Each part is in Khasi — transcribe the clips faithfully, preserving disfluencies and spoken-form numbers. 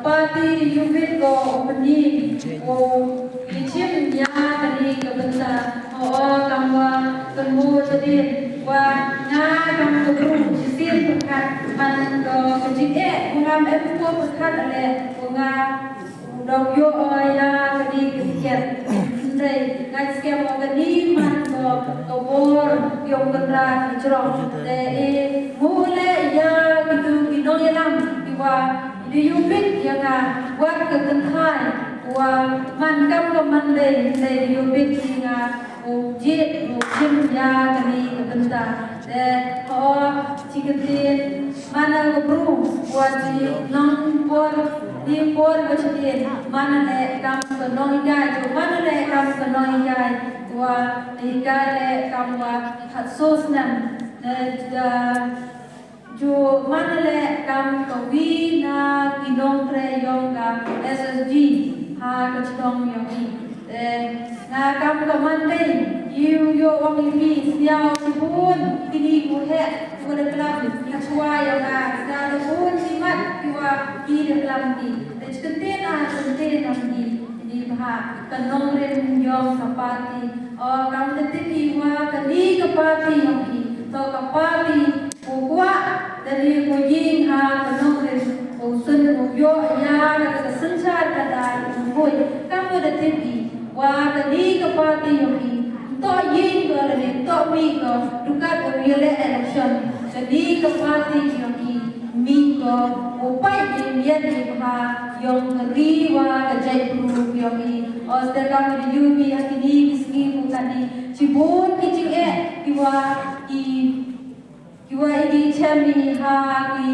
Party Youth ko u pynïeng u ïa chim ïa kane ka bynta. Ho, kam wa kynmaw shadien wa nga kam ka bru shisien pyrkhat man ko ka jingeh u ngam em ko pyrkhat ale u nga u dang ïoh ïa kane ka tiket. Hynrei nga skhem wa kane man ko ka bor yong Kynrad Hynñiewtrep. Te e mu le ïa kitu ki nongïalam ki wa Dei ïa bit ïa nga wat ka kynthai wa man kam ka man dei dei ïa bit ïa nga u jied u jim ïa kane ka bynta. Te ho chi ktien man ka bru wa chi nong por ni por wa chi tien man le kam ka nong ïa jo man le kam ka nong ïa wa ïa le kam wa hat sos nam. Te da Ju man le kam ka wi na ki nongtrei yong ka S S G ha ka chnong yong i. Te nga kam ka man dei yu yo wang i pi sniaw sibun kini ku he ku da klam ka chwa yong nga sniaw da bun ki mat ki wa ki da klam ki. Te chkente na chkente na ki ni bha ka nongrim yong ka party. O kam te ti ki wa ka ni ka party yong ki. To ka party Ko kwah da ri ko ïing ha ka nongrim ko sun ko ïoh ïa ka ka synshar ka dai ko khuid. Ka mo da tip i wa ka ni ka party yong i to ïing ko da ni to mi ko dukat ko ïa le election. Ka ni ka party yong i mi ko ko pai ïa miet i ha yong ka ri wa ka jai bru yong i. Os da ka mo da yu mi ha ki ni ki sngi ko ka ni chibun ki jingeh ki wa ki Ki wa i ki chem i ha ki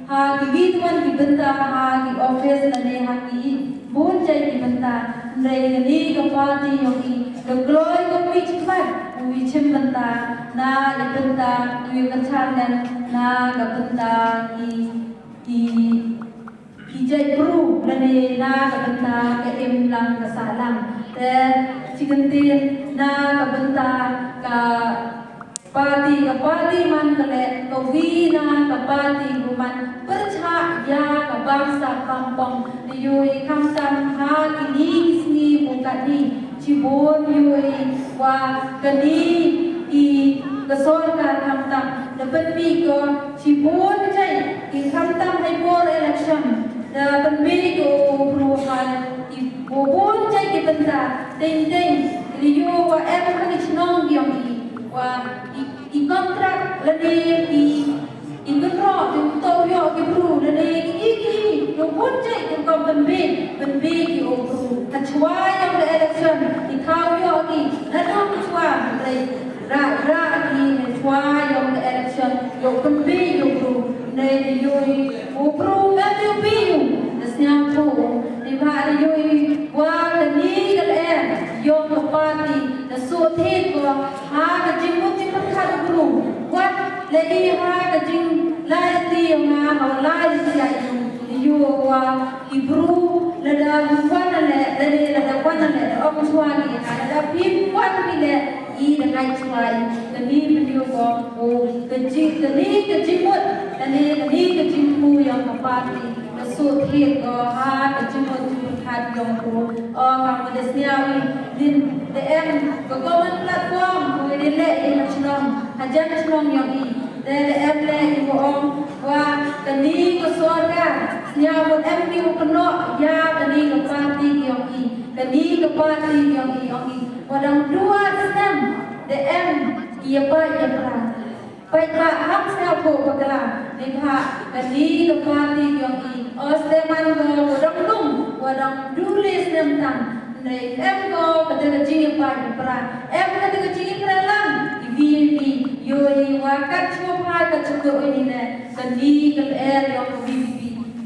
ha ki wi tuan ki bynta ha ki office lane ha ki bun jai ki bynta. Hynrei kani ka party yong i ka kloi ka wi chimpat u wi chim bynta na i bynta u wi ka char lem na ka bynta ki ki ki jait bru lane na ka bynta ka im lang ka sah lang. Te chi kyntien na ka bynta ka party, ka party man ka leh ka wi na ka party u man pyrchah ïa ka bangsa pangpong. Te ïohi khamtam ha kini ki sngi u katni chibun ïohi wa kani ki ka sorkar khamtam da pynmih ko chibun jait ki khamtam hai por election da pynmih ko u bru hai ki bun jait ki bynta teng teng ri ïoh wa em ha ki chnong yong i wa ki ki kontrak lane ki ki kynroh ki to ïoh ki bru lane ki ki ki ki bun jait ki kom pynmih pynmih ki u bru ha chwa yong ka election ki thaw ïoh ki na dong chwa lane Ra ra ki ne chwa yong ka election yo kumpi yo bru ne yo u bru ka yo pi yo ne snyang ko ne ba yo wa ka ni ka le yong ka party ne so the ko ha ka jingmut jingpyrkhat bru wat le i ha ka jing lai ti yong ha lai ti ya yo wa ki bru lada kwan le lada kwan le ong chwa ni lada pim kwan ni le I da ngai chwa i ka ni pynïoh ko u ka jing ka ni ka jingmut ka ni ka ni ka jingpynïoh ka party ka sut hi ko ha ka jingmut jingpyrkhat yong ko. O ka ma da sñiaw i din da em ka common platform ko i da leh i ha chnong ha jan chnong yong i da da em leh i ko ong wa ka ni ka sorkar sñiaw ko em ki u kynnoh ya ka ni ka party yong i ka ni ka party yong i yong i. Wa dang dua snem da em ïa pait ïa pra. Pait ba hap sngap ko bakla ne pha ka ni ka party yong i. Os te man ko wa dang dung wa dang du le snem tang. Ndai em ko ka te ka jing ïa pait ïa pra. Em ka te ka jing ïa pra lang i V I P yo i wa kat chua pha kat chua ko ni ne ka ni ka er yong ka V I P.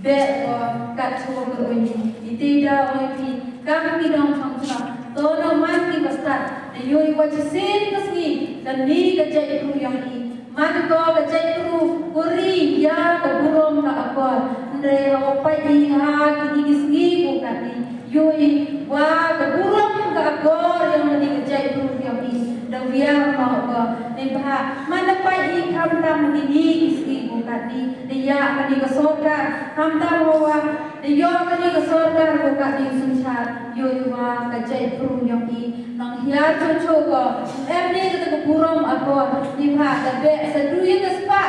Be ko kat chua ko ni i te da o i kam ki dong chong chong. Tono man ki ba stad da ïohi wa chisien ka sngi ka ni ka jait bru yong i. Man ko ka jait bru ko ri ïa ka burom ka akor. Hynrei ha u pait i ha ki ni ki sngi ko ka ni ïohi wa ka burom ka akor yong ka ni ka jait bru yong i da wiar ma ko. Ni ba man da pait i kam tam ki ni ki sngi ko ka ni da ïa ka ni ka sorkar kam tam wa Ïoh kane ka sorkar ko ka dei synshar, ïoh i wa ka jaitbru yong i nang hiar chocho ko, em ne ka ka burom akor, ni ha ka be sa du ya ka spa,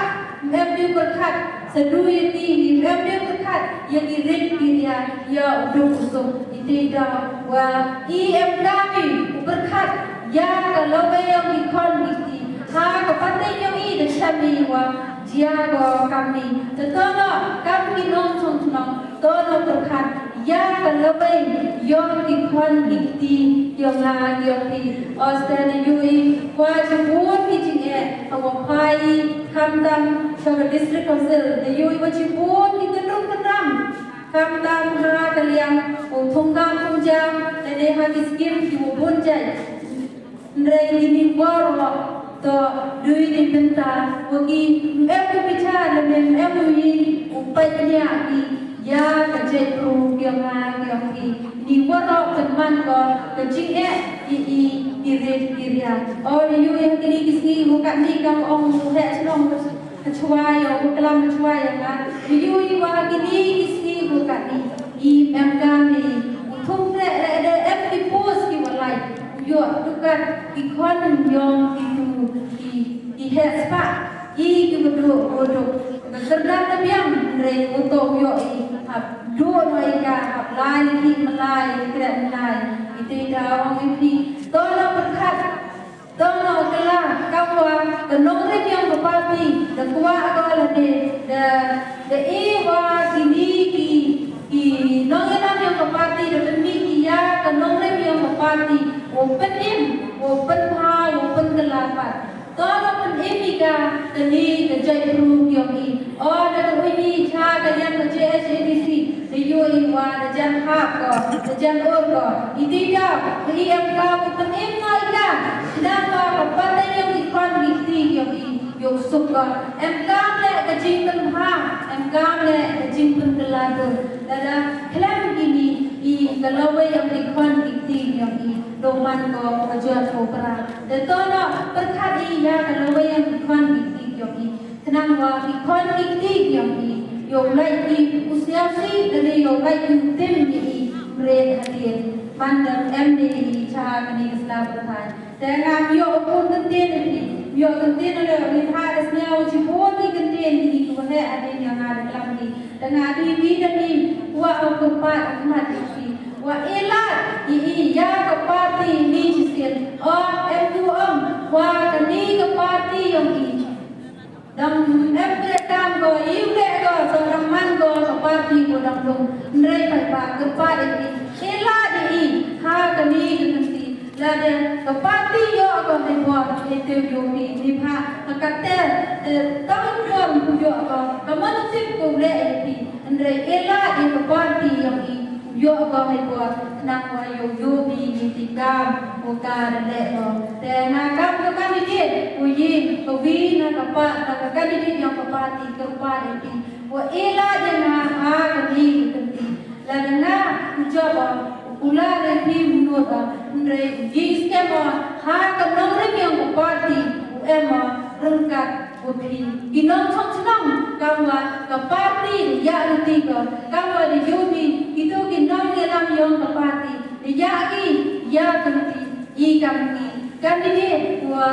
em ne ka khat, sa du ya ki, em ne ka khat, ya ki ring ki ya, ya u duk u suk, i te da wa, i em kami, u berkhat, ya ka lawei yong i kon i ti, ha ka pateng yong i da chami wa, jia ko kami, te tono, kam ki nong chong chong, tono berkhat, ya ka lawei, yong ki khon ki kti, yong nga, yong ki. Australia yu i, kwa jibun ki jing e, ha wa phai, khamtam, sha ka district council, da yu i wa jibun ki kendrung kendram. Khamtam ha ka liang, u thungkam thungjam, da ne ha ki skim ki wa bun jai. Hynrei ini bor wa to dui ni bynta wa ki em u bicha le mem em u yi u pait nia ki ya ka jait pru ki nga ki ong ki ni wa ro pen man ko ka jing e i i i rit i ria. O ni yu yang kini ki sngi u kat ni ka ong u he chnong. Ka chwa ya u klam ka chwa ya nga. Yu yu wa kini ki sngi ko kani. I em kani. U thung re re re em ki pus ki walai. U yo dukat ki khon yong ki tu ki ki he spa. I ki wudu wudu. Ka kerdan na biang re u to u yo i. Hap du no i ka hap lai ki malai ki kre malai. I te da ong i pi. To na berkat. Tang no kala, ka wa, ka nongrim yong ka party, da kwah ka la de, da, da e wa kini ki, ki nongïalam yong ka party, da pynmih ki ya, ka nongrim yong ka party, u pynim, u pynpha, u pynkylla pat. Tang no pynim i ka, kani ka jait bru yong i. O da ka uni cha ka liang ka J H A D C, da yu i wa da jan hap ko, da jan ur ko. I ti da, ka i em ka u pynim na i ka. Nang wa ka pateng yong i khon i ti yong i, yong suk ko. Em kam le ka jingpynbha, em kam le ka jingpynkylla tu. Da da, khlem kini, i ka lawei yong i khon i ti yong i. Dong man ko, ka jot ko pra. Da tono, pyrkhat i ya ka lawei yong i khon i ti yong i. Khnang wa ki khon ki kti ki yong ki. Yow lait ki u sñiawsih lane yow lait ki u tim ki i. Mren hadien. Mandam em ne i cha kani ka sla pyrthai. Te ngam yoh u pun kyntien ki. Yoh kyntien le u nitha da sñiaw chi pun ki kyntien ki ki wa he hadien yong nga da klam ki. Te nga di wi da ni wa u kyrpad u khmat ki ki. Wa ilat i i ya ka party ni chi sien. O em tu ong wa kani ka party yong i. Dang em kre kam ko, iu kre ko, so dang man ko, ka party ko dang lung. Nrei pai pa, ka party ki. Ila di i, ha kani ka kynti. Lade, ka party yo ko ni bor, e te yo mi, ni pha, ka kate, eh, tang bor ku yo ko, ka man tip ko le e pi. Nrei ila di ka party yo i. Yoh ka hei bor, nang wa yoh yoh bi ni ti kam, u ka de le lo. Te na kam ka candidate, u yi, ka wi na ka pa, na ka candidate yong ka party, ka pa de ti. Wa ila de na ha ka ni ka ti. La de na, u job, u la de ti u no ba, nre, yi skem wa, ha ka nong rim yong ka party, u em wa, rengkat, Wa phi, ki nongchong chnong, kam wa ka party, ya ruti ko, kam wa de yomi, kitu ki nongïalam yong ka party, ya ki, ya ka ruti, i kam ki, kam ni de, wa,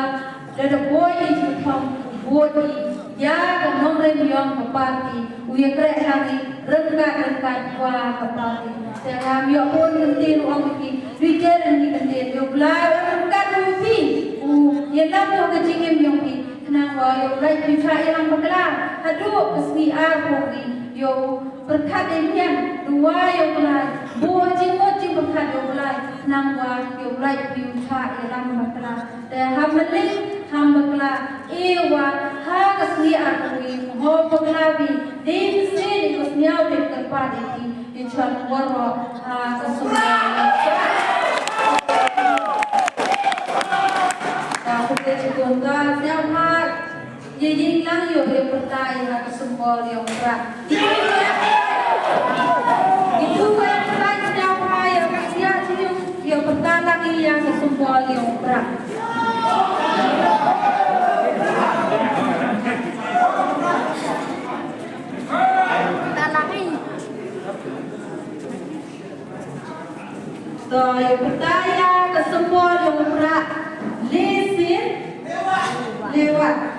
da da boy i chu thong, wa i, ya ka nongrim yong ka party, u ya kre ha ki, rengkat, rengkat, wa ka party. Te ngam yoh pun kentin ong ki, ri te ren ni kentin, yoh blai, rengkat, u phi, u, ya lam wa ka jingim yong ki, Nang wa yoh lait phi cha i lang bakla. Haduh ka sngi ar pho ri yoh pyrkhat i mian. Dua yoh blai. Bu jingmut jingpyrkhat yoh blai. Nang wa yoh lait phi cha i lang bakla. Te ham malik ham bakla. E wa ha ka sngi ar pho ri ho bakla bi. Din sin ko sniaw de kyrpad i ki. Ïa chon waroh ha ka sumar. Ka khublei chikum ka sñiawbha. Ïa ïing lang ïoh ïa pyrta ïa ka symbol ïa u prah. Itu ka ïa pyrta sñiawbha ïa ka sia chiñu ïa pyrta lang ïa ka symbol ïa u prah. Pyrta lang ïa. To ïa pyrta ïa ka symbol ïa u prah. Li sin. Lewat.